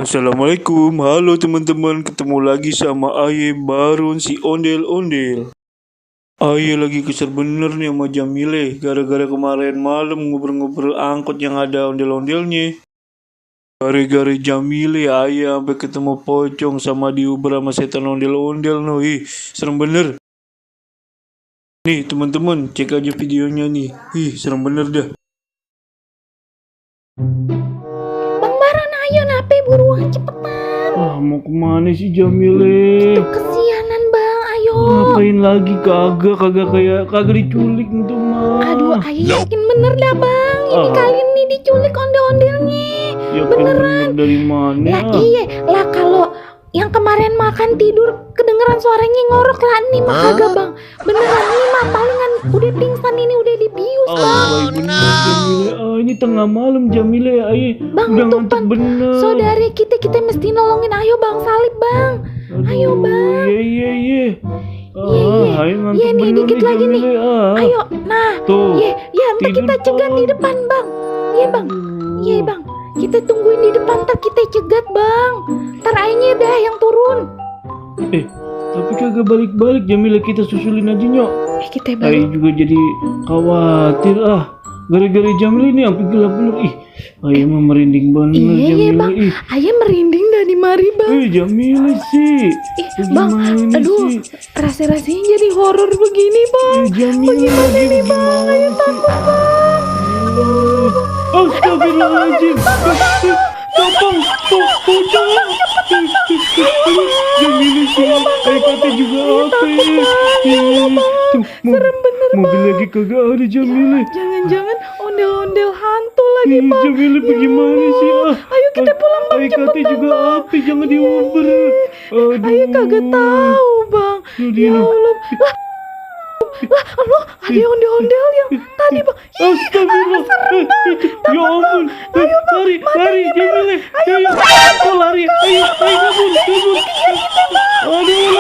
Assalamualaikum, halo teman-teman, ketemu lagi sama Aye Baron si ondel-ondel. Aye lagi kesel bener nih sama Jamile, gara-gara kemarin malam ngobrol-ngobrol angkot yang ada ondel-ondelnya. Gara-gara Jamile, Aye sampai ketemu pocong sama diuber sama setan ondel-ondel no. Serem bener. Nih teman-teman, cek aja videonya nih. Serem bener dah. Bang Baran, ayo nape buruan cepetan. Mau kemana sih Jamile? Itu kesianan bang, ayo. Ngapain lagi? Kagak diculik itu mah. Aduh, ayo yakin bener dah bang. Ini kali ini diculik ondel-ondelnya. Beneran dari mana? Lah iya, lah kalau yang kemarin makan tidur kedengeran suaranya ngorok lah nih mah kagak bang. Beneran nih mah palingan udah pingsan ini udah dibius bang. Bener Jamile. Ini tengah malam Jamile. Bang udah itu ngantuk bener. saudari kita mesti nolongin. Ayo bang Salib bang. Ayo bang. Iya. Ayo ngantuk Iya nih bener dikit lagi nih. Ayo, nah. Tuh. Ya ntar kita cegat di depan bang. Iya bang. Kita tungguin di depan, ntar kita cegat bang. Ntar airnya dah yang turun. Tapi kagak balik-balik Jamile, kita susulin aja nyok. Kita balik. Ayo juga jadi khawatir gara-gara Jamile ini sampai gelap bener. Ayo mah merinding banget Iya Jamile. bang. Ayo merinding dari mari bang. Jamile sih. Bang, aduh, rasa-rasanya jadi horor begini bang. Jamile Bagaimana nih bang? Ayo takut bang. Astagfirullahaladzim. Topong, pocong. Jamile sih. Ayo kata juga apa ya? Serem bener bang. Mobil lagi kagak ada Jamile. Jangan-jangan ondel-ondel hantu lagi bang. Jamile bagaimana sih? Ayo kita pulang bang, Ayo kata juga apa? Jangan diuber. Ayo kagak tahu bang. Ya Allah. Allah, ada ondel-ondel yang tadi bang. Astagfirullah. Ya ampun. Lari Jamile. Ayo lari. Ayo kabur. Aduh.